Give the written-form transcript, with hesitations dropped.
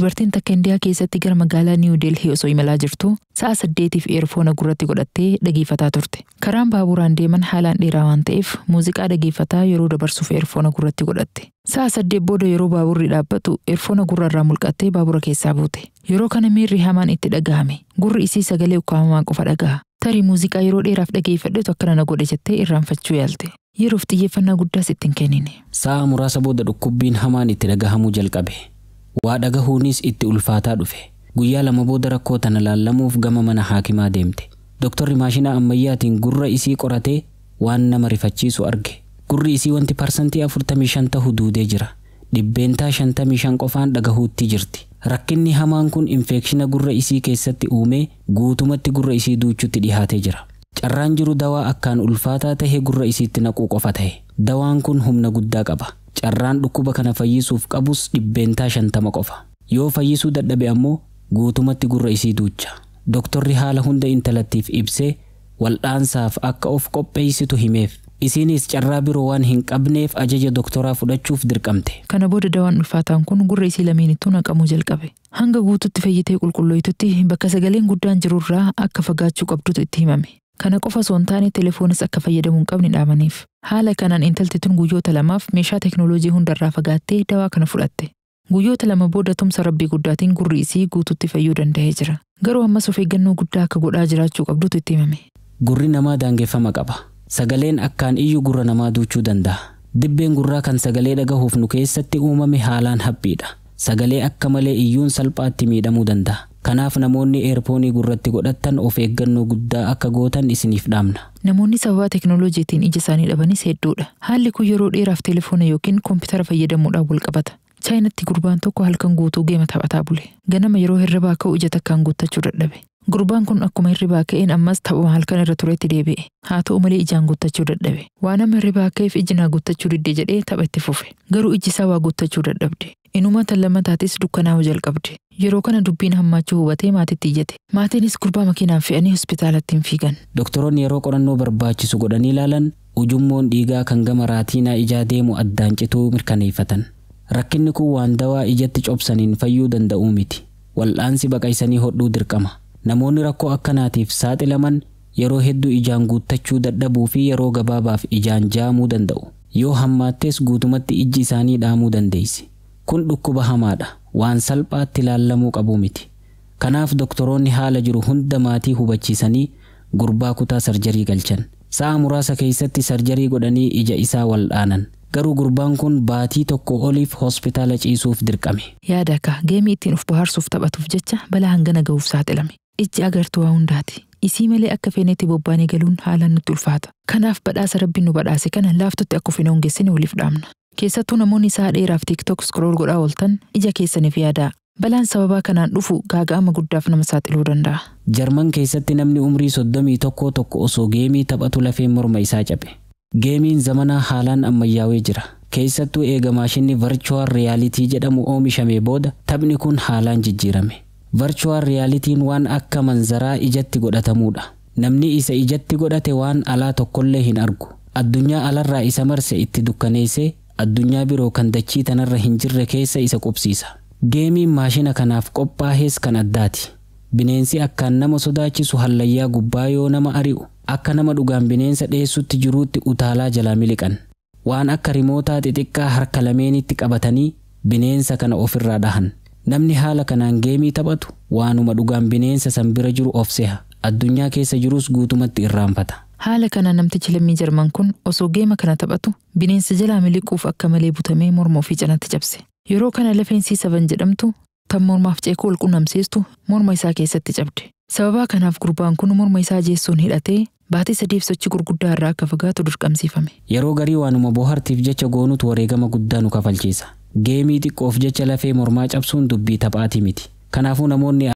Dubartiin takka Indiyaa keessatti gara magaalaa Niiw Deelhii osoo imalaa jirtu sa'a 8f eerfoona gurratti godhattee dhageeffataa turte. Karaan baaburaan deeman haalaan dheeraa waan ta'eef muuziqaa dhageeffataa yeroo dabarsuuf eerfoona gurratti godhatte. Sa'a 8 booda yeroo baaburri dhaabbatu eerfoona gurrarraa mulqattee baabura keessaa buute. Yeroo kana miirri hamaan itti dhagahame. Gurri isii sagalee ukkaamamaa qofa dhagaha. Tarii muuziqaa yeroo dheeraaf dhageeffadhetu akkana na godhe jettee irraanfachuu yaalte. Yeroof xiyyeeffannaa guddaas itti hin kennine. Sa'a muraasa booda dhukkubbiin hamaan itti dhagahamuu jalqabe. Waa dhagahuunis itti ulfaataa dhufe. Guyyaa 2 booda rakkoo tana laallamuuf gama mana haakimaa deemte. Doktorri maashina ammayyaatiin gurra isii qoratee waan nama rifachiisu arge. Gurri isii wanti 45% tahu duudee jira. 55% qofaan dhagahuutti jirti. Rakkinni hamaan kun infeekshina gurra isii keessatti uumee guutumatti gurra isii duuchutti dhihaatee jira. Carraan jiru dawaa akkaan ulfaataa tahe gurra isiitti naquu qofa tahe. Dawaan kun humna guddaa qaba. Carraan dhukkuba kana fayyisuuf qabus 50% qofa. Yoo fayyisuu dadhabe ammoo guutumatti gurra isii duucha. Doktorri haala hunda intalattiif ibsee wal'aansaaf akka of qopheessitu himeef. Isiinis carraa biroo waan hin qabneef ajaja doktoraa fudhachuuf dirqamte. Kana booda dawaan ulfaataan kun gurra isii lameenittuu naqamuu jalqabe. Hanga guututti fayyitee qulqullooytutti bakka sagaleen guddaan jirurraa akka fagaachuu qabdutu itti himame. Kana qofa osoo hin taane telefoonis akka fayyadamuu hin qabne dhaamaniif. Haala kanaan intalti tun guyyoota 2f meeshaa teknooloojii hundarraa fagaattee dawaa kana fudhatte. Guyyoota 2 booda tumsa rabbii guddaatiin gurri isii guututti fayyuu danda'ee jira. Garuu ammas of eeggannoo guddaa akka godhaa jiraachuu qabdutu itti himame. Gurri namaa daangeffama qaba. Sagaleen akkaan iyyuu gurra namaa duuchuu danda'a. Dibbeen gurraa kan sagalee dhagahuuf nu keessatti uumame haalaan haphiidha. Sagalee akka malee iyyuun salphaatti miidhamuu danda'a. Kanaaf namoonni eerpoonii gurratti godhattan of eeggannoo guddaa akka gootan isiniif dhaamna. Namoonni sababa teknooloojiitiin ija isaanii dhabanis hedduudha. Haalli kun yeroo dheeraaf telefoona yookiin koompitara fayyadamuudhaan wal qabata. Chaayinatti gurbaan tokko halkan guutuu geema taphataa bule. Ganama yeroo hirribaa ka'u ija takkaan guuttachuu dadhabe. Gurbaan kun akkuma hirribaa ka'een ammas taphuma halkan irra turetti deebi'e. Haa ta'u malee ijaan guuttachuu dadhabe. Waan amma hirribaa ka'eef iji naa guuttachuu didde jedhee tapha itti fufe. Garuu iji isaa waa guuttachuu dadhabde. Inuma tan lammataatis dukkanaa'uu jalqabde. Yeroo kana dubbiin hammaachuu hubatee maatitti iyyate. Maatiinis gurbaa makiinaan fe'anii hospitaalatti hin fiigan. Doktoroonni yeroo qorannoo barbaachisu godhanii ilaalan ujummoon dhiigaa kan gama raatiinaa ijaa deemu addaan cituu mirkaneeffatan. Rakkinni kun waan dawaa ijatti cobsaniin fayyuu danda'uu miti. Wal'aansi baqaysanii hodhuu dirqama. Namoonni rakkoo akkanaatiif saaxilaman yeroo hedduu ijaan guuttachuu dadhabuu fi yeroo gabaabaaf ijaan jaamuu danda'u. Yoo hammaattees guutumatti ijji isaanii dhaamuu dandeessi. Kun dhukkuba hamaadha. Waan salphaatti ilaallamuu qabu miti. Kanaaf doktoroonni haala jiru hunda maatii hubachiisanii gurbaa kutaa sarjarii galchan. Sa'a muraasa keessatti sarjarii godhanii ija isaa wal'aanan. Garuu gurbaan kun baatii 1 oliif hospitaala ciisuuf dirqame. Yaada akka geemii ittiin of bohaarsuuf taphatuuf jecha balaa hangana ga'uuf saaxilame. Ijji agartuu waa hundaati. Isii malee akka feenetti bobbaanee galuun haalaan nutti ulfaata. Kanaaf badhaasa rabbiin nu badhaase kana laaftutti akka of hin hongeessine waliif dhaamna. Keessattuu namoonni sa'a dheeraaf TikTok scroll godhaa ooltan ija keessaniif yaadaa. Balaan sababaa kanaan dhufu gaaga'ama guddaaf nama saaxiluu danda'a. Jarman keessatti namni umrii 31 tokko osoo geemii taphatu lafeen morma isaa cabe. Geemiin zamanaa haalaan ammayyaawee jira. Keessattuu eega maashinni virtual reality jedhamu oomishamee booda taphni kun haalaan jijjiirame. Virtual reality'n waan akka manzaraa ijatti godhatamuudha. Namni isa ijatti godhate waan alaa tokkollee hin argu. Addunyaa alarraa isa marse itti dukkaneessee addunyaa biroo kan dachii tanarra hin jirre keessa isa qubsiisa. Geemiin maashina kanaaf qophaahes kan addaati. Bineensi akkaan nama sodaachisu hallayyaa gubbaa yoo nama ari'u akka nama dhugaan bineensa dheessutti jiruutti utaalaa jalaa miliqan. Waan akka rimootaa xixiqqaa harka lameenitti qabatanii bineensa kana ofirraa dhahan. Namni haala kanaan geemii taphatu waanuma dhugaan bineensa san bira jiru of seha. Addunyaa keessa jirus guutumatti irraanfata. Haala kanaan namtichi lammii Jarman kun osoo geema kana taphatu bineensa jalaa miliquuf akka malee butamee morma ofii cinaatti cabse. Yeroo kana lafeen C7 jedhamtu tan mormaaf ceekuu wal qunnamsiistu morma isaa keessatti cabde. Sababa kanaaf gurbaan kun morma isaa jeessuun hidhatee baatii 3 sochii gurguddaa irraa akka fagaatu dirqamsiifame. Yeroo garii waanuma bohaartiif jecha goonutu wareegama guddaa nu kafalchiisa. Geemii xiqqoof jecha lafee mormaa cabsuun dubbii taphaati miti. Kanaafuu namoonni